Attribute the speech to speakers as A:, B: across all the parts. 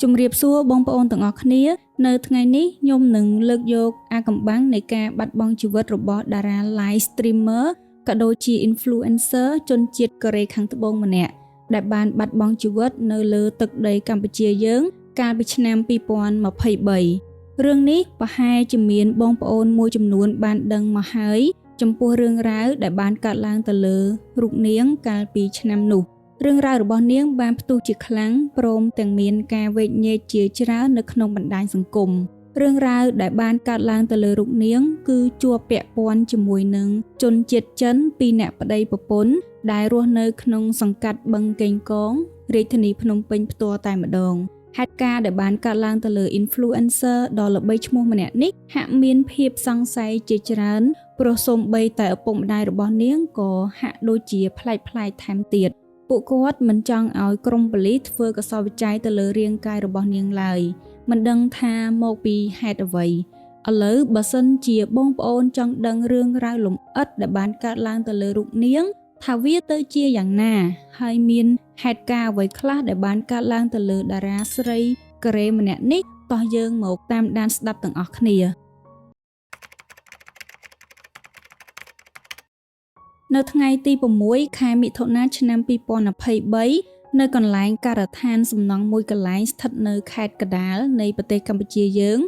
A: ជំរាបសួរបងប្អូនទាំងអស់គ្នា នៅថ្ងៃនេះខ្ញុំនឹងលើកយកអាកំបាំងនៃការបាត់បង់ជីវិតរបស់តារា live streamer ក៏ដូចជា influencer ជនជាតិកូរ៉េខាងត្បូងម្នាក់ដែលបានបាត់បង់ជីវិតនៅលើទឹកដីកម្ពុជាយើង កាលពីឆ្នាំ2023រឿងនេះប្រហែលជាមានបងប្អូនមួយចំនួនបានដឹងមកហើយចំពោះរឿងរ៉ាវដែលបានកើតឡើងទៅលើរូបនាងកាលពីឆ្នាំនោះរឿងរ៉ាវរបស់នាងបានផ្ទុះជាខ្លាំងព្រមទាំងមានការវែកញែកជាច្រើននៅក្នុងបណ្ដាញសង្គមរឿងរ៉ាវដែលបានកើតឡើងទៅលើរូបនាងគឺជាប់ពាក់ព័ន្ធជាមួយនឹងជនជាតិចិនពីរនាក់ប្តីប្រពន្ធដែលរស់នៅក្នុងសង្កាត់បឹងកេងកងរាជធានីភ្នំពេញផ្ទាល់តែម្ដងហេតុការណ៍ដែលបានកើតឡើងទៅលើ influencer ដ៏ល្បីឈ្មោះម្នាក់នេះហាក់មានភាពសង្ស័យជាច្រើនព្រោះសូម្បីតែឪពុកម្ដាយរបស់នាងក៏ហាក់ដូចជាប្លែកៗថែមទៀតពួកគាត់មិនចង់ឲ្យក្រុមប៉ូលីសធ្វើកសលវិច័យទៅលើរាងកាយរបស់នាងឡើយមិនដឹងថាមកពីហេតុអ្វីឥឡូវបើសិនជាបងប្អូនចង់ដឹងរឿងរ៉ាវលម្អិតដែលបានកើតឡើងទៅលើរូបនាងថាវាទៅជាយ៉ាងណាហើយមានហេតុការណ៍អ្វីខ្លះដែលបានកើតឡើងទៅលើតារាស្រីកូរ៉េម្នាក់នេះតោះយើងមកតាមដានស្ដាប់ទាំងអស់គ្នានៅថ្ងៃទី6ខែមិថុនាឆ្នាំ2023នៅកន្លែងការដ្ឋានសំណង់មួយកន្លែងស្ថិតនៅខេត្តកណ្ដាលនៃប្រទេសកម្ពុជាយើង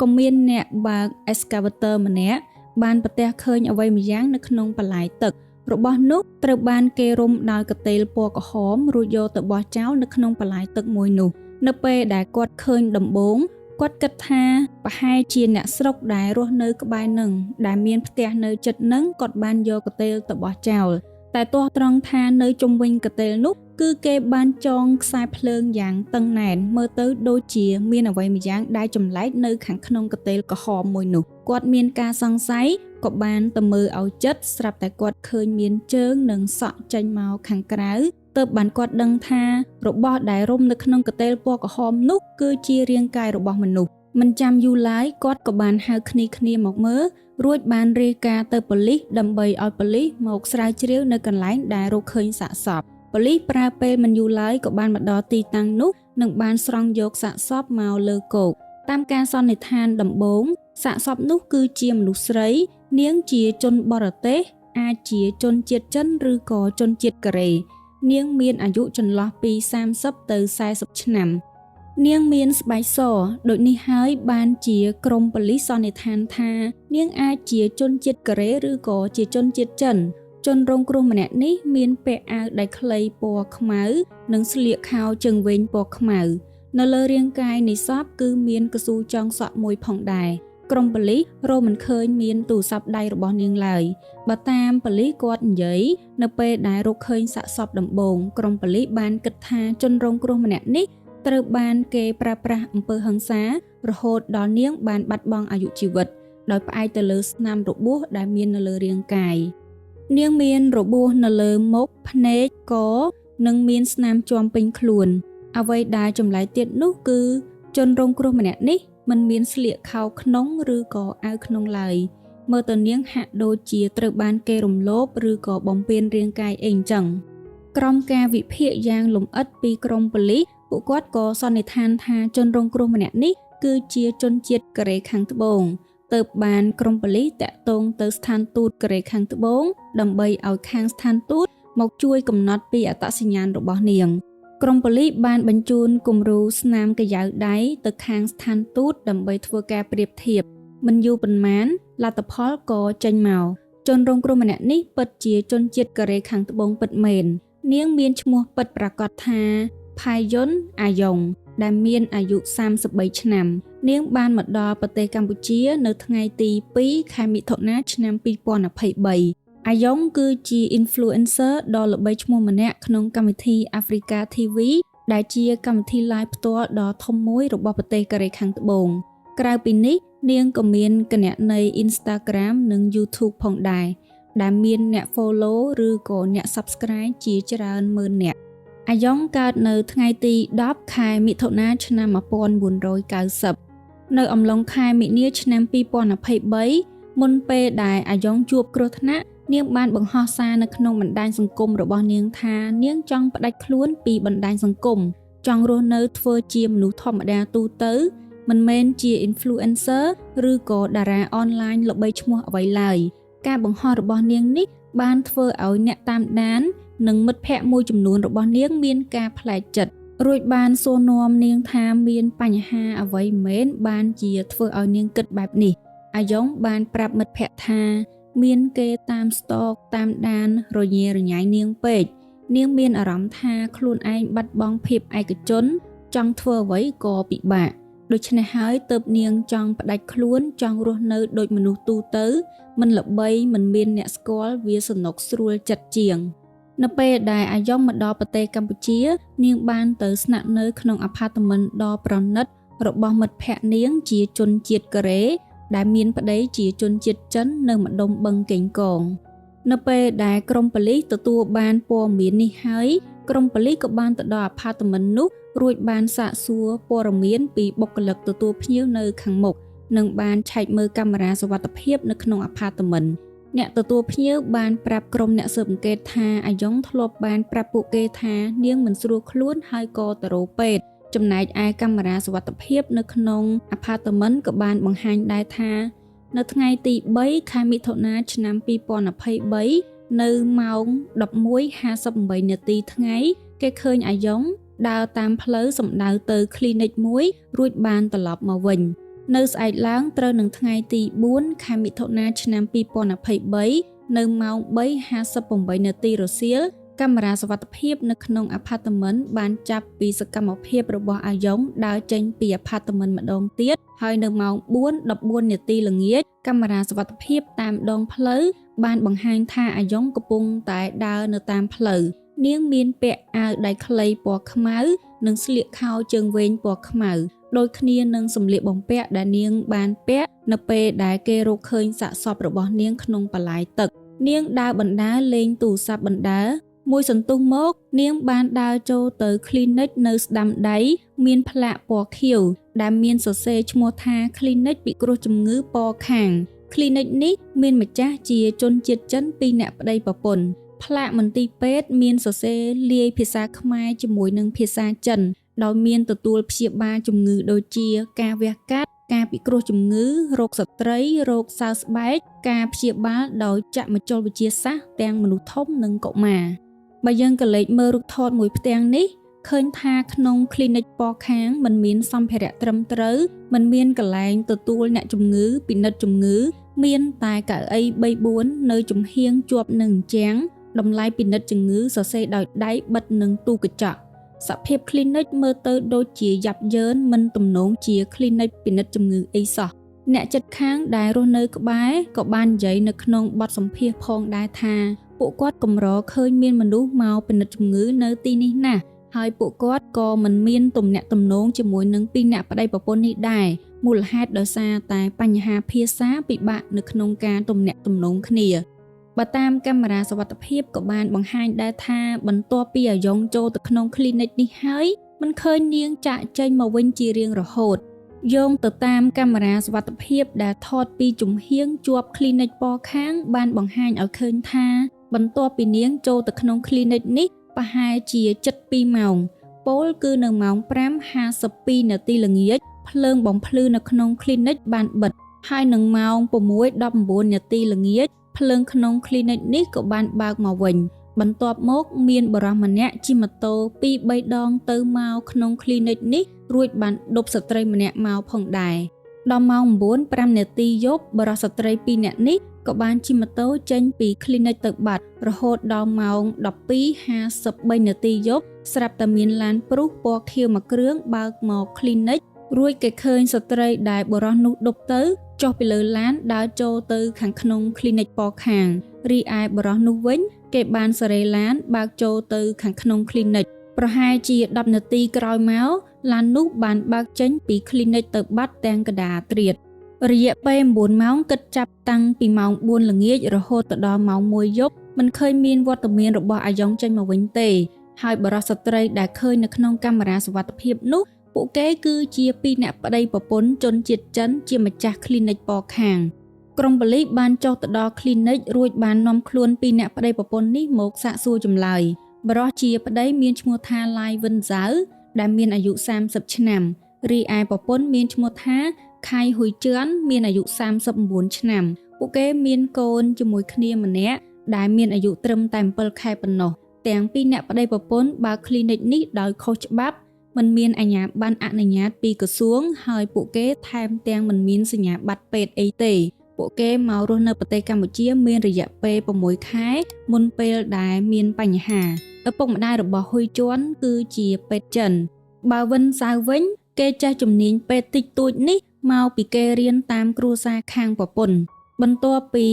A: ក៏មានអ្នកបើក excavator ម្នាក់បានប្រទះឃើញអ្វីម្យ៉ាងនៅក្នុងបន្លែទឹករបស់នោះត្រូវបានគេរុំដោយកន្ទេលពណ៌ក្រហមរួចយកទៅបោះចោលនៅក្នុងបន្លែទឹកមួយនោះនៅពេលដែលគាត់ឃើញដំបូងគាត់គិតថាប្រហែលជាអ្នកស្រុកដែលរស់នៅក្បែរនឹងដែលមានផ្ទះនៅជិតនឹងគាត់បានយកកន្ទេលទៅបោះចោលតែទាស់ត្រង់ថានៅជុំវិញកន្ទេលនោះគឺគេបានចងខ្សែភ្លើងយ៉ាងតឹងណែនមើលទៅដូចជាមានអ្វីម្យ៉ាងដែលចម្លែកនៅខាងក្នុងកន្ទេលក្រហមមួយនោះគាត់មានការសង្ស័យក៏បានទៅមើលឲ្យចិត្តស្រាប់តែគាត់ឃើញមានជើងនិងសក់ចេញមកខាងក្រៅទើបបានគាត់ដឹងថារបស់ដែលរុំនៅក្នុងកន្ទេលពណ៌ក្រហមនោះគឺជារាងកាយរបស់មនុស្សមិនចាំយូរឡើយគាត់ក៏បានហៅគ្នាមកមើលរួចបានរាយការណ៍ទៅប៉ូលីសដើម្បីឲ្យប៉ូលីសមកស្រាវជ្រាវនៅកន្លែងដែលរកឃើញសាកសពប៉ូលីសប្រើពេលមិនយូរឡើយក៏បានមកដល់ទីតាំងនោះនិងបានស្រង់យកសាកសពមកលើគោកតាមការសន្និដ្ឋានដំបូងសាកសពនោះគឺជាមនុស្សស្រីនាងជាជនបរទេសអាចជាជនជាតិចិនឬក៏ជនជាតិកូរ៉េនាងមានអាយុចន្លោះពី30ទៅ40ឆ្នាំនាងមានស្បែកសដូចនេះហើយបានជាក្រុមប៉ូលីសសន្និដ្ឋានថានាងអាចជាជនជាតិកូរ៉េឬក៏ជាជនជាតិចិនជនរងគ្រោះម្នាក់នេះមានពាក់អាវដៃខ្លីពណ៌ខ្មៅនិងស្លៀកខោជើងវែងពណ៌ខ្មៅនៅលើរាងកាយនៃសពគឺមានកស៊ូចងសក់មួយផងដែរក្រុមប៉ូលីសរកមិនឃើញមានទូរស័ព្ទដៃរបស់នាងឡើយបើតាមប៉ូលីសគាត់និយាយនៅពេលដែលរកឃើញសាកសពដំបូងក្រុមប៉ូលីសបានគិតថាជនរងគ្រោះម្នាក់នេះត្រូវបានគេប្រើប្រាស់អំពើហិង្សារហូតដល់នាងបានបាត់បង់អាយុជីវិតដោយផ្អែកទៅលើស្នាមរបួសដែលមាននៅលើរាងកាយនាងមានរបួសនៅលើមុខភ្នែកកនិងមានស្នាមជាំពេញខ្លួនអ្វីដែលចម្លែកទៀតនោះគឺជនរងគ្រោះម្នាក់នេះមិនមានស្លៀកខោក្នុងឬក៏អាវក្នុងឡើយមើលទៅនាងហាក់ដូចជាត្រូវបានគេរំលោភឬក៏បំពានរាងកាយអីអញ្ចឹងក្រោមការវិភាគយ៉ាងលម្អិតពីក្រុមប៉ូលីសពួកគាត់ក៏សន្និដ្ឋានថាជនរងគ្រោះម្នាក់នេះគឺជាជនជាតិកូរ៉េខាងត្បូងទើបបានក្រុមប៉ូលីសតាក់ទងទៅស្ថានទូតកូរ៉េខាងត្បូងដើម្បីឲ្យខាងស្ថានទូតមកជួយកំណត់ពីអត្តសញ្ញាណរបស់នាងក្រុមប៉ូលីសបានបញ្ជូនគំរូស្នាមក្រយៅដៃទៅខាងស្ថានទូតដើម្បីធ្វើការប្រៀបធៀបមិនយូរប៉ុន្មានលទ្ធផលក៏ចេញមកជនរងគ្រោះម្នាក់នេះពិតជាជនជាតិកូរ៉េខាងត្បូងពិតមែននាងមានឈ្មោះពិតប្រាកដថាផាយុនអាយ៉ុងដែលមានអាយុ33ឆ្នាំនាងបានមកដល់ប្រទេសកម្ពុជានៅថ្ងៃទី2ខែមិថុនាឆ្នាំ2023អាយ៉ុងគឺជា influencer ដ៏ល្បីឈ្មោះម្នាក់ក្នុងកម្មវិធី Africa TV ដែលជាកម្មវិធី live ផ្ទាល់ដ៏ធំមួយរបស់ប្រទេសកូរ៉េខាងត្បូងក្រៅពីនេះនាងក៏មានគណនី Instagram និង YouTube ផងដែរដែលមានអ្នក follow ឬក៏អ្នក subscribe ជាច្រើនម៉ឺននាក់អាយ៉ុងកើតនៅថ្ងៃទី10ខែមិថុនាឆ្នាំ1990នៅអំឡុងខែមីនាឆ្នាំ2023មុនពេលដែលអាយ៉ុងជួបគ្រោះថ្នាក់នាងបានបង្ហោះសារនៅក្នុងបណ្ដាញសង្គមរបស់នាងថានាងចង់ផ្ដាច់ខ្លួនពីបណ្ដាញសង្គម ចង់រស់នៅធ្វើជាមនុស្សធម្មតាទូទៅមិនមែនជា influencer ឬក៏តារាអនឡាញល្បីឈ្មោះអ្វីឡើយការបង្ហោះរបស់នាងនេះបានធ្វើឲ្យអ្នកតាមដាននិងមិត្តភ័ក្តិមួយចំនួនរបស់នាងមានការប្លែកចិត្តរួចបានសួរនាំនាងថាមានបញ្ហាអ្វីមែនបានជាធ្វើឲ្យនាងគិតបែបនេះអាយ៉ុងបានប្រាប់មិត្តភ័ក្តិថាមានគេតាមស្តកតាមដានរញ៉េរញ៉ៃនាងពេកនាងមានអារម្មណ៍ថាខ្លួនឯងបាត់បង់ភាពឯកជនចង់ធ្វើអ្វីក៏ពិបាកដូច្នេះហើយទើបនាងចង់ផ្ដាច់ខ្លួនចង់រស់នៅដូចមនុស្សទូទៅមិនល្បីមិនមានអ្នកស្គាល់វាសនុកស្រួលចិត្តជាងនៅពេលដែលអាយ៉ុងមកដល់ប្រទេសកម្ពុជានាងបានទៅស្នាក់នៅក្នុងអាផាតមិនដ៏ប្រណិតរបស់មិត្តភ័ក្តិនាងជាជនជាតិកូរ៉េដែលមានប្តីជាជនជាតិចិននៅម្ដុំបឹងកេងកងនៅពេលដែលក្រុមប៉ូលីសទទួលបានព័ត៌មាននេះហើយក្រុមប៉ូលីសក៏បានទៅដល់អាផាតមិននោះរួចបានសាកសួរព័ត៌មានពីបុគ្គលិកទទួលភ្ញៀវនៅខាងមុខនិងបានឆែកមើលកាមេរ៉ាសុវត្ថិភាពនៅក្នុងអាផាតមិនអ្នកទទួលភ្ញៀវបានប្រាប់ក្រុមអ្នកស៊ើបអង្កេតថាអាយ៉ុងធ្លាប់បានប្រាប់ពួកគេថានាងមិនស្រួលខ្លួនហើយក៏ទៅរកពេទ្យចំណែកឯកាមេរ៉ាសុវត្ថិភាពនៅក្នុងអាផាតមិនក៏បានបង្ហាញដែរថានៅថ្ងៃទី3ខែមិថុនាឆ្នាំ2023នៅម៉ោង 11:58 នាទីថ្ងៃគេឃើញអាយ៉ុងដើរតាមផ្លូវសំដៅទៅគ្លីនិកមួយរួចបានត្រឡប់មកវិញនៅស្អែកឡើងត្រូវនឹងថ្ងៃទី4ខែមិថុនាឆ្នាំ2023នៅម៉ោង 3:58 នាទីរសៀលកាមេរ៉ាសុវត្ថិភាពនៅក្នុងអាផាតមិនបានចាប់ពីសកម្មភាពរបស់អាយ៉ុងដើរចេញពីអាផាតមិនម្ដងទៀតហើយនៅម៉ោង 4:14 នាទីល្ងាចកាមេរ៉ាសុវត្ថិភាពតាមដងផ្លូវបានបង្ហាញថាអាយ៉ុងកំពុងតែដើរនៅតាមផ្លូវនាងមានពាក់អាវដៃខ្លីពណ៌ខ្មៅនិងស្លៀកខោជើងវែងពណ៌ខ្មៅដូចគ្នានឹងសម្លៀកបំពាក់ដែលនាងបានពាក់នៅពេលដែលគេរកឃើញសាកសពរបស់នាងក្នុងប្រឡាយទឹកនាងដើរបណ្ដើរលេងទូរស័ព្ទបណ្ដើរមួយសន្ទុះមកនាងបានដើរចូលទៅគ្លីនិកនៅស្ដាំដៃមានផ្លាកពណ៌ខៀវដែលមានសរសេរឈ្មោះថាគ្លីនិកពិគ្រោះជំងឺពណ៌ខាងគ្លីនិកនេះមានម្ចាស់ជាជនជាតិចិនពីរនាក់ប្តីប្រពន្ធផ្លាកមន្ទីរពេទ្យមានសរសេរលាយភាសាខ្មែរជាមួយនឹងភាសាចិនដោយមានទទួលព្យាបាលជំងឺដូចជាការវះកាត់ការពិគ្រោះជំងឺរោគស្ត្រីរោគសើស្បែកការព្យាបាលដោយចាក់មជុលវិទ្យាសាស្ត្រទាំងមនុស្សធំនិងកុមារបើយើងក៏លេចមើលរូបថតមួយផ្ទាំងនេះឃើញថាក្នុងគ្លីនិកពណ៌ខាងមិនមានសម្ភារៈត្រឹមត្រូវមិនមានកន្លែងទទួលអ្នកជំងឺពិនិត្យជំងឺមានតែកៅអី3 4នៅចំហៀងជាប់នឹងជញ្ជាំងតម្លៃពិនិត្យជំងឺសរសេរដោយដៃបិទនឹងទូកញ្ចក់សភាពគ្លីនិកមើលទៅដូចជាយ៉ាប់យ៉ឺនមិនទំនងជាគ្លីនិកពិនិត្យជំងឺអីសោះអ្នកចិត្តខាងដែលរស់នៅក្បែរក៏បាននិយាយនៅក្នុងបទសម្ភាសន៍ផងដែរថាពួកគាត់កម្រឃើញមានមនុស្សមកពិនិត្យជំងឺនៅទីនេះណាស់ហើយពួកគាត់ក៏មិនមានទំនាក់ទំនងជាមួយនឹងពីរអ្នកប្តីប្រពន្ធនេះដែរមូលហេតុដោយសារតែបញ្ហាភាសាពិបាកនៅក្នុងការទំនាក់ទំនងគ្នាបើតាមកាមេរ៉ាសុវត្ថិភាពក៏បានបង្ហាញដែរថាបន្ទាប់ពីអាយ៉ុងចូលទៅក្នុងគ្លីនិកនេះហើយមិនឃើញនាងចាក់ចេញមកវិញជារៀងរហូតយោងទៅតាមកាមេរ៉ាសុវត្ថិភាពដែលថតពីចំហៀងជាប់គ្លីនិកពណ៌ខាងបានបង្ហាញឲ្យឃើញថាបន្ទាប់ពីនាងចូលទៅក្នុងគ្លីនិកនេះប្រហែលជា 7 ម៉ោងពោលគឺនៅម៉ោង 5:52 នាទីល្ងាចភ្លើងបំភ្លឺនៅក្នុងគ្លីនិកបានបិទហើយនឹងម៉ោង 6:19 នាទីល្ងាចភ្លើងក្នុងគ្លីនិកនេះក៏បានបើកមកវិញបន្ទាប់មកមានបុរសម្នាក់ជិះម៉ូតូ 2 3 ដងទៅមកក្នុងគ្លីនិកនេះរួចបានដប់ស្ត្រីម្នាក់មកផងដែរដល់ម៉ោង 9:05 នាទីយប់បុរសស្ត្រី 2 នាក់នេះក៏បានជិះម៉ូតូចេញពីគ្លីនិកទៅបាត់រហូតដល់ម៉ោង 12:53 នាទីយប់ស្រាប់តែមានឡានព្រុសពណ៌ខៀវមួយគ្រឿងបើកមកគ្លីនិករួចគេឃើញស្ត្រីដែលបុរសនោះដប់ទៅចុះពីលើឡានដើរចូលទៅខាងក្នុងគ្លីនិកពណ៌ខាងរីឯបុរសនោះវិញគេបានសេរីឡានបើកចូលទៅខាងក្នុងគ្លីនិកប្រហែលជា10នាទីក្រោយមកឡាននោះបានបើកចេញពីគ្លីនិកទៅបាត់ទាំងកណ្ដាលត្រៀតរយៈពេល9ម៉ោងគិតចាប់តាំងពីម៉ោង4ល្ងាចរហូតទៅដល់ម៉ោង1យប់មិនឃើញមានវត្តមានរបស់អាយ៉ងចេញមកវិញទេហើយបុរសស្ត្រីដែលឃើញនៅក្នុងកាមេរ៉ាសុវត្ថិភាពនោះពួកគេគឺជាពីរអ្នកប្តីប្រពន្ធជនជាតិចិនជាម្ចាស់គ្លីនិកពណ៌ខាងក្រុមប៉ូលីសបានចុះទៅដល់គ្លីនិករួចបាននាំខ្លួនពីរអ្នកប្តីប្រពន្ធនេះមកសាកសួរចម្លើយបុរសជាប្តីមានឈ្មោះថាឡៃវិនហ្សៅ ដែលមានអាយុ30ឆ្នាំរីឯប្រពន្ធមានឈ្មោះថាខៃហ៊ុយជឿនមានអាយុ39ឆ្នាំពួកគេមានកូនជាមួយគ្នាម្នាក់ដែលមានអាយុត្រឹមតែ7ខែប៉ុណ្ណោះទាំងពីរអ្នកប្តីប្រពន្ធបើក clinic នេះដោយខុសច្បាប់មិនមានអាជ្ញាប័ណ្ណអនុញ្ញាតពីក្រសួងហើយពួកគេថែមទាំងមិនមានសញ្ញាបត្រពេទ្យអីទេពួកគេមករស់នៅប្រទេសកម្ពុជាមានរយៈពេល6ខែមុនពេលដែលមានបញ្ហាឪពុកម្ដាយរបស់ហ៊ុយជន់គឺជាពេទ្យចិនបើវិនសៅវិញគេចេះជំនាញពេទ្យតិចតួចនេះមកពីគេរៀនតាមគ្រួសារខាងប្រពន្ធបន្ទាប់ពី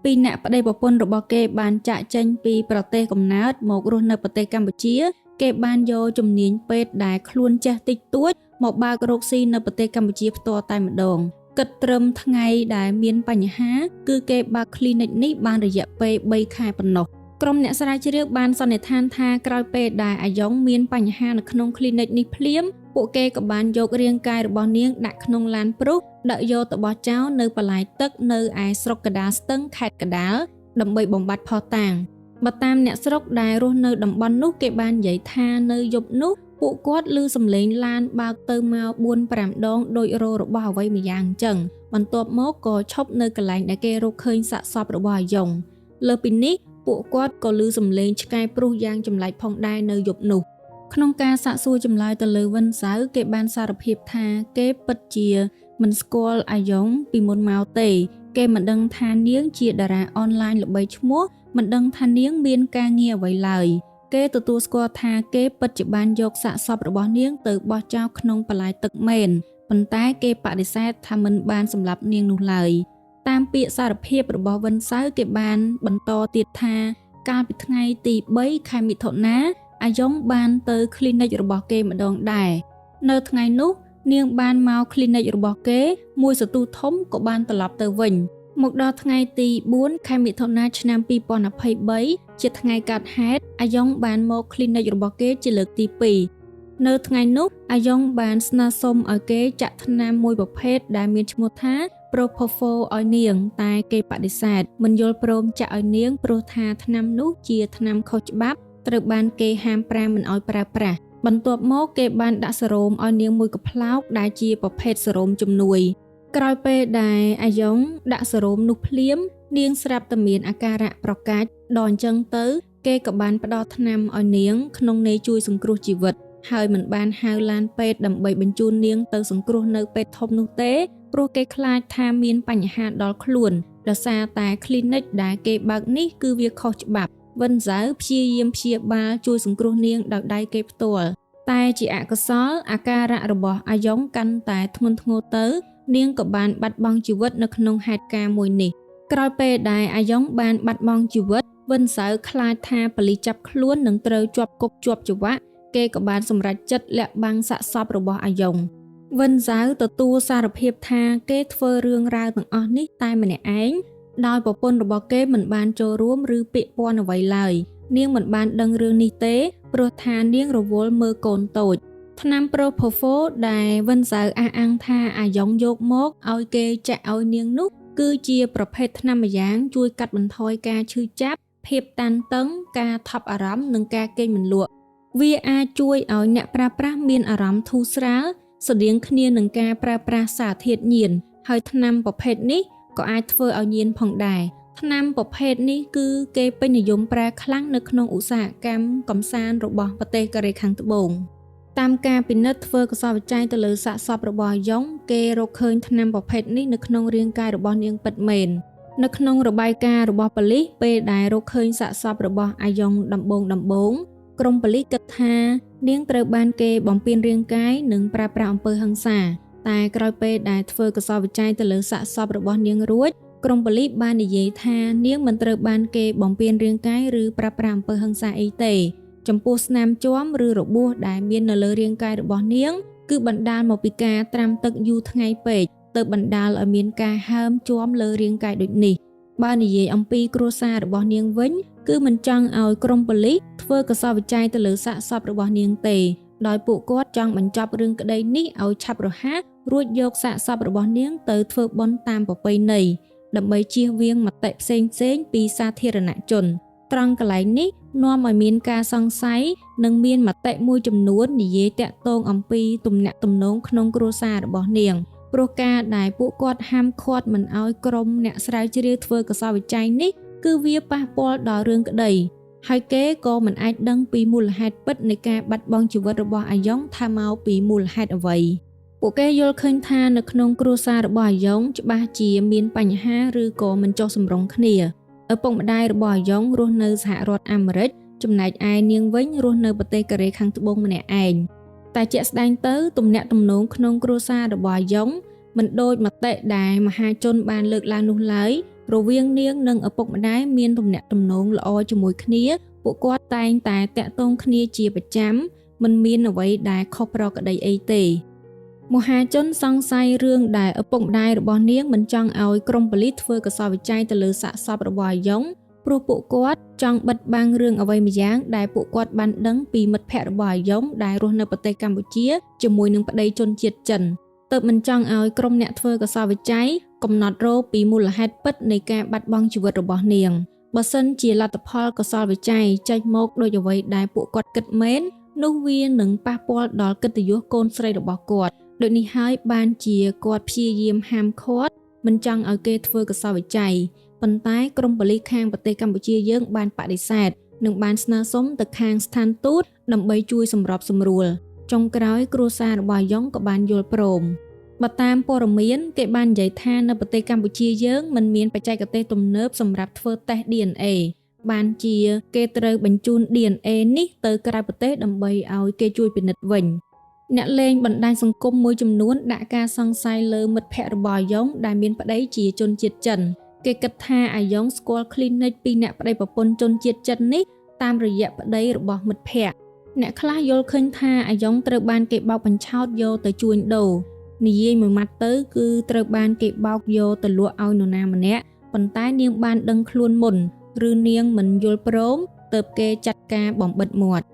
A: ពីអ្នកប្តីប្រពន្ធរបស់គេបានចាក់ចេញពីប្រទេសកំណើតមករស់នៅប្រទេសកម្ពុជាគេបានយកជំនាញពេទ្យដែលខ្លួនចេះតិចតួចមកបើករកស៊ីនៅប្រទេសកម្ពុជាផ្ទាល់តែម្ដងគិតត្រឹមថ្ងៃដែលមានបញ្ហាគឺគេបើក clinic នេះបានរយៈពេល3ខែប៉ុណ្ណោះក្រុមអ្នកស្រាវជ្រាវបានសន្និដ្ឋានថាក្រោយពេលដែលអាយ៉ុងមានបញ្ហានៅក្នុង clinic នេះភ្លាមពួកគេក៏បានយករាងកាយរបស់នាងដាក់ក្នុងឡានព្រុសដឹកយកទៅបោះចោលនៅបន្លែទឹកនៅឯស្រុកកណ្ដាលស្ទឹងខេត្តកណ្ដាលដើម្បីបំបត្តិភស្តុតាងបើតាមអ្នកស្រុកដែលរស់នៅតំបន់នោះគេបាននិយាយថានៅយប់នោះពួកគាត់ឮសំឡេងឡានបើកទៅមក4-5ដងដោយរោរបស់អ្វីម្យ៉ាងអញ្ចឹងបន្ទាប់មកក៏ឈប់នៅកន្លែងដែលគេរកឃើញសាកសពរបស់អាយ៉ុងលើសពីនេះពួកគាត់ក៏ឮសំឡេងឆ្កែព្រុសយ៉ាងចម្លែកផងដែរនៅយប់នោះក្នុងការសាកសួរចម្លើយទៅលើវិនសៅគេបានសារភាពថាគេពិតជាមិនស្គាល់អាយ៉ុងពីមុនមកទេគេមិនដឹងថានាងជាតារាអនឡាញល្បីឈ្មោះមិនដឹងថានាងមានការងារអ្វីឡើយគេទទួលស្គាល់ថាគេពិតជាបានយកសាកសពរបស់នាងទៅបោះចោលក្នុងបន្លែទឹកមែនប៉ុន្តែគេបដិសេធថាមិនបានសម្លាប់នាងនោះឡើយតាមពាក្យសារភាពរបស់វិនសៅគេបានបន្តទៀតថាកាលពីថ្ងៃទី3ខែមិថុនាអាយ៉ុងបានទៅ clinic របស់គេម្ដងដែរនៅថ្ងៃនោះនាងបានមក clinic របស់គេមួយសន្ទុះធំក៏បានត្រឡប់ទៅវិញមកដល់ថ្ងៃទី4ខែមិថុនាឆ្នាំ2023ជាថ្ងៃកើតហេតុអាយ៉ុងបានមក clinic របស់គេជាលើកទី2នៅថ្ងៃនោះអាយ៉ុងបានស្នើសុំឲ្យគេចាក់ថ្នាំមួយប្រភេទដែលមានឈ្មោះថា Propofol ឲ្យនាងតែគេបដិសេធមិនយល់ព្រមចាក់ឲ្យនាងព្រោះថាថ្នាំនោះជាថ្នាំខុសច្បាប់ត្រូវបានគេហាមប្រាមមិនឲ្យប្រើប្រាស់បន្ទាប់មកគេបានដាក់សេរ៉ូមឲ្យនាងមួយកំប្លោកដែលជាប្រភេទសេរ៉ូមជំនួយក្រោយពេលដែលអាយ៉ុងដាក់សេរ៉ូមនោះភ្លាមនាងស្រាប់តែមានអាការៈប្រកាច់ដល់អញ្ចឹងទៅគេក៏បានផ្ដល់ថ្នាំឲ្យនាងក្នុងន័យជួយសង្គ្រោះជីវិតហើយមិនបានហៅឡានពេទ្យដើម្បីបញ្ជូននាងទៅសង្គ្រោះនៅពេទ្យធំនោះទេព្រោះគេខ្លាចថាមានបញ្ហាដល់ខ្លួនដោយសារតែ clinic ដែលគេបើកនេះគឺវាខុសច្បាប់វិនសៅព្យាយាមព្យាបាលជួយសង្គ្រោះនាងដោយដៃគេផ្ទាល់តែជាអកុសលអាការៈរបស់អាយ៉ុងកាន់តែធ្ងន់ធ្ងរទៅនាងក៏បានបាត់បង់ជីវិតនៅក្នុងហេតុការណ៍មួយនេះក្រោយពេលដែលអាយ៉ុងបានបាត់បង់ជីវិតវិនសៅខ្លាចថាប៉ូលីសចាប់ខ្លួននឹងត្រូវជាប់គុកជាប់ច្បាក់គេក៏បានសម្រេចចិត្តលាក់បាំងសាកសពរបស់អាយ៉ុងវិនសៅទទួលសារភាពថាគេធ្វើរឿងរ៉ាវទាំងអស់នេះតែម្នាក់ឯងដោយប្រពន្ធរបស់គេមិនបានចូលរួមឬពាក់ព័ន្ធអ្វីឡើយនាងមិនបានដឹងរឿងនេះទេព្រោះថានាងរវល់មើលកូនតូចថ្នាំ Propofol ដែលវិនសៅអះអាងថាអាយ៉ុងយកមកឲ្យគេចាក់ឲ្យនាងនោះគឺជាប្រភេទថ្នាំម្យ៉ាងជួយកាត់បន្ថយការឈឺចាប់ភាពតានតឹងការថប់អារម្មណ៍និងការគេងមិនលក់វាអាចជួយឲ្យអ្នកប្រើប្រាស់មានអារម្មណ៍ធូរស្រាលស្រដៀងគ្នានឹងការប្រើប្រាស់សារធាតុញៀនហើយថ្នាំប្រភេទនេះក៏អាចធ្វើឲ្យញៀនផងដែរថ្នាំប្រភេទនេះគឺគេពេញនិយមប្រើខ្លាំងនៅក្នុងឧស្សាហកម្មកម្សាន្តរបស់ប្រទេសកូរ៉េខាងត្បូងតាមការពិនិត្យធ្វើកសលវិច័យទៅលើសាកសពរបស់អាយ៉ុងគេរកឃើញថ្នាំប្រភេទនេះនៅក្នុងរាងកាយរបស់នាងពិតមែននៅក្នុងរបាយការណ៍របស់ប៉ូលីសពេលដែលរកឃើញសាកសពរបស់អាយ៉ុងដំបូងក្រុមប៉ូលីសគិតថានាងត្រូវបានគេបំពានរាងកាយនិងប្រើប្រាស់អំពើហិង្សាតែក្រោយពេលដែលធ្វើកសលវិច័យទៅលើសាកសពរបស់នាងរួចក្រុមប៉ូលីសបាននិយាយថានាងមិនត្រូវបានគេបំពានរាងកាយឬប្រើប្រាស់អំពើហិង្សាអីទេចំពោះស្នាមជាំឬរបួសដែលមាននៅលើរាងកាយរបស់នាងគឺបណ្ដាលមកពីការត្រាំទឹកយូរថ្ងៃពេកទៅបណ្ដាលឲ្យមានការហើមជាំលើរាងកាយដូចនេះបើនិយាយអំពីគ្រួសាររបស់នាងវិញគឺមិនចង់ឲ្យក្រុមប៉ូលីសធ្វើកសលវិច័យទៅលើសាកសពរបស់នាងទេដោយពួកគាត់ចង់បញ្ចប់រឿងក្តីនេះឲ្យឆាប់រហ័សរួចយកសាកសពរបស់នាងទៅធ្វើបុណ្យតាមប្រពៃណីដើម្បីជៀសវាងមតិផ្សេងៗពីសាធារណជន ត្រង់កន្លែងនេះនាំឲ្យមានការសង្ស័យនិងមានមតិមួយចំនួននិយាយតាក់ទងអំពីទំនាក់ទំនងក្នុងគ្រួសាររបស់នាងព្រោះការដែលពួកគាត់ហាមឃាត់មិនឲ្យក្រុមអ្នកស្រាវជ្រាវធ្វើកោសល្យវិច័យនេះគឺវាប៉ះពាល់ដល់រឿងក្តីហើយគេក៏មិនអាចដឹងពីមូលហេតុពិតនៃការបាត់បង់ជីវិតរបស់អាយ៉ុងថាមកពីមូលហេតុអ្វីពួកគេយល់ឃើញថានៅក្នុងគ្រួសាររបស់អាយ៉ុងច្បាស់ជាមានបញ្ហាឬក៏មិនចុះសម្រុងគ្នាឪពុកម្ដាយរបស់អាយ៉ុងរស់នៅសហរដ្ឋអាមេរិកចំណែកឯនាងវិញរស់នៅប្រទេសកូរ៉េខាងត្បូងម្នាក់ឯងតែជាក់ស្ដែងទៅទំនាក់ទំនងក្នុងគ្រួសាររបស់អាយ៉ុងមិនដូចមតិដែលមហាជនបានលើកឡើងនោះឡើយរវាងនាងនិងឪពុកម្ដាយមានទំនាក់ទំនងល្អជាមួយគ្នាពួកគាត់តែងតែតាក់ទងគ្នាជាប្រចាំមិនមានអ្វីដែលខុសប្រក្រតីអីទេមហាជនសង្ស័យរឿងដែលឪពុកម្ដាយរបស់នាងមិនចង់ឲ្យក្រុមប៉ូលីសធ្វើកោសល្យវិច័យទៅលើសាកសពរបស់អាយ៉ុងព្រោះពួកគាត់ចង់បិទបាំងរឿងអ្វីម្យ៉ាងដែលពួកគាត់បានដឹងពីមិត្តភ័ក្តិរបស់អាយ៉ុងដែលរស់នៅប្រទេសកម្ពុជាជាមួយនឹងប្តីជនជាតិចិនទើបមិនចង់ឲ្យក្រុមអ្នកធ្វើកោសល្យវិច័យកំណត់រកពីមូលហេតុពិតនៃការបាត់បង់ជីវិតរបស់នាងបើសិនជាលទ្ធផលកោសល្យវិច័យចេញមកដូចអ្វីដែលពួកគាត់គិតមែននោះវានឹងប៉ះពាល់ដល់កិត្តិយសកូនស្រីរបស់គាត់ដូចនេះហើយបានជាគាត់ព្យាយាមហាមឃាត់មិនចង់ឲ្យគេធ្វើកោសល្យវិច័យប៉ុន្តែក្រុមប៉ូលីសខាងប្រទេសកម្ពុជាយើងបានបដិសេធនិងបានស្នើសុំទៅខាងស្ថានទូតដើម្បីជួយសម្របសម្រួលចុងក្រោយគ្រួសាររបស់អាយ៉ុងក៏បានយល់ព្រមបើតាមព័ត៌មានគេបាននិយាយថានៅប្រទេសកម្ពុជាយើងមិនមានបច្ចេកទេសទំនើបសម្រាប់ធ្វើតេស្ត DNA បានជាគេត្រូវបញ្ជូន DNA នេះទៅក្រៅប្រទេសដើម្បីឲ្យគេជួយពិនិត្យវិញអ្នកលេងបណ្ដាញសង្គមមួយចំនួនដាក់ការសង្ស័យលើមិត្តភ័ក្តិរបស់អាយ៉ុងដែលមានប្តីជាជនជាតិចិនគេគិតថាអាយ៉ុងស្គាល់ clinic ពីអ្នកប្តីប្រពន្ធជនជាតិចិននេះតាមរយៈប្តីរបស់មិត្តភ័ក្តិអ្នកខ្លះយល់ឃើញថាអាយ៉ុងត្រូវបានគេបោកបញ្ឆោតយកទៅជួញដូរនិយាយមួយម៉ាត់ទៅគឺត្រូវបានគេបោកយកទៅលក់ឲ្យនរណាម្នាក់ប៉ុន្តែនាងបានដឹងខ្លួនមុនឬនាងមិនយល់ព្រមទើបគេចាត់ការបំបិទមាត់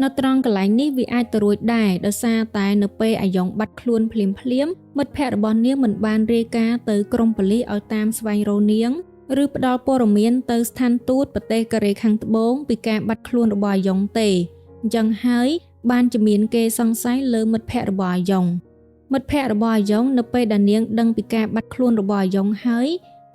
A: នៅត្រង់កន្លែងនេះវាអាចទៅរួចដែរដោយសារតែនៅពេលអាយ៉ុងបាត់ខ្លួនភ្លាមៗមិត្តភ័ក្តិរបស់នាងមិនបានរាយការណ៍ទៅក្រុមប៉ូលីសឲ្យតាមស្វែងរកនាងឬផ្ដល់ព័ត៌មានទៅស្ថានទូតប្រទេសកូរ៉េខាងត្បូងពីការបាត់ខ្លួនរបស់អាយ៉ុងទេអញ្ចឹងហើយបានជាមានគេសង្ស័យលើមិត្តភ័ក្តិរបស់អាយ៉ុងមិត្តភ័ក្តិរបស់អាយ៉ុងនៅពេលដែលនាងដឹងពីការបាត់ខ្លួនរបស់អាយ៉ុងហើយ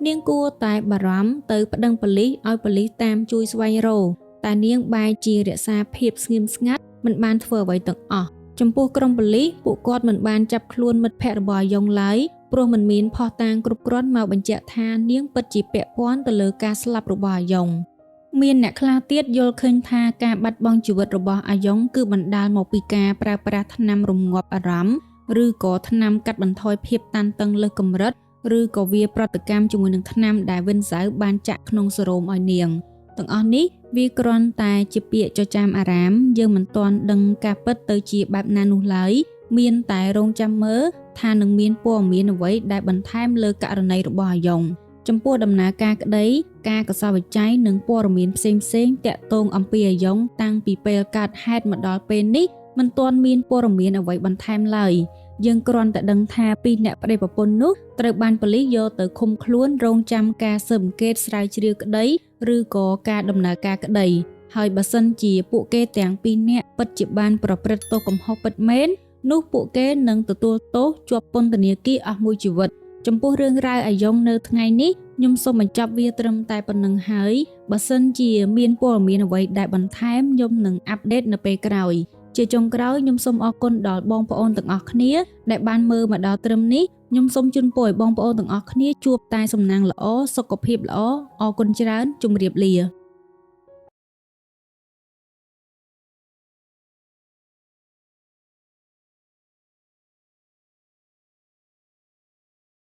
A: នាងគួរតែបារម្ភទៅប្តឹងប៉ូលីសឲ្យប៉ូលីសតាមជួយស្វែងរកតែនាងបែរជារក្សាភាពស្ងៀមស្ងាត់មិនបានធ្វើអ្វីទាំងអស់ចំពោះក្រុមប៉ូលីសពួកគាត់មិនបានចាប់ខ្លួនមិត្តភ័ក្តិរបស់អាយ៉ុងឡើយព្រោះមិនមានភស្តុតាងគ្រប់គ្រាន់មកបញ្ជាក់ថានាងពិតជាពាក់ព័ន្ធទៅលើការស្លាប់របស់អាយ៉ុងមានអ្នកខ្លះទៀតយល់ឃើញថាការបាត់បង់ជីវិតរបស់អាយ៉ុងគឺបណ្ដាលមកពីការប្រើប្រាស់ថ្នាំរងាប់អារម្មណ៍ឬក៏ថ្នាំកាត់បន្ថយភាពតានតឹងលើសកម្រិតឬក៏វាប្រតិកម្មជាមួយនឹងថ្នាំដែលវិនសៅបានចាក់ក្នុងសេរ៉ូមឲ្យនាងទាំងអស់នេះវាគ្រាន់តែជាពាក្យចចាមអារាមយើងមិនទាន់ដឹងការពិតទៅជាបែបណានោះឡើយមានតែរងចាំមើលថានឹងមានព័ត៌មានអ្វីដែលបន្ថែមលើករណីរបស់អាយ៉ុងចំពោះដំណើរការក្តីការកោសល្យវិច័យនិងព័ត៌មានផ្សេងៗតាក់ទងអំពីអាយ៉ុងតាំងពីពេលកើតហេតុមកដល់ពេលនេះមិនទាន់មានព័ត៌មានអ្វីបន្ថែមឡើយយើងគ្រាន់តែដឹងថាពីអ្នកប្តីប្រពន្ធនោះត្រូវបានប៉ូលីសយកទៅឃុំខ្លួនរងចាំការស៊ើបអង្កេតស្រាវជ្រាវក្តីឬក៏ការដំណើរការក្តីហើយបើសិនជាពួកគេទាំងពីរនាក់ពិតជាបានប្រព្រឹត្តទោសកំហុសពិតមែននោះពួកគេនឹងទទួលទោសជាប់ពន្ធនាគារអស់មួយជីវិតចំពោះរឿងរ៉ាវអាយ៉ុងនៅថ្ងៃនេះខ្ញុំសូមបញ្ចប់វាត្រឹមតែប៉ុណ្្នឹងហើយបើសិនជាមានព័ត៌មានអ្វីដែលបន្ថែមខ្ញុំនឹងអាប់ដេតនៅពេលក្រោយជាចុងក្រោយខ្ញុំសូមអរគុណដល់បងប្អូនទាំងអស់គ្នាដែលបានមើលមកដល់ត្រឹមនេះខ្ញុំសូមជូនពរឲ្យបងប្អូនទាំងអស់គ្នាជួបតែសំណាងល្អសុខភាពល្អអរគុណច្រើនជម្រាបលា។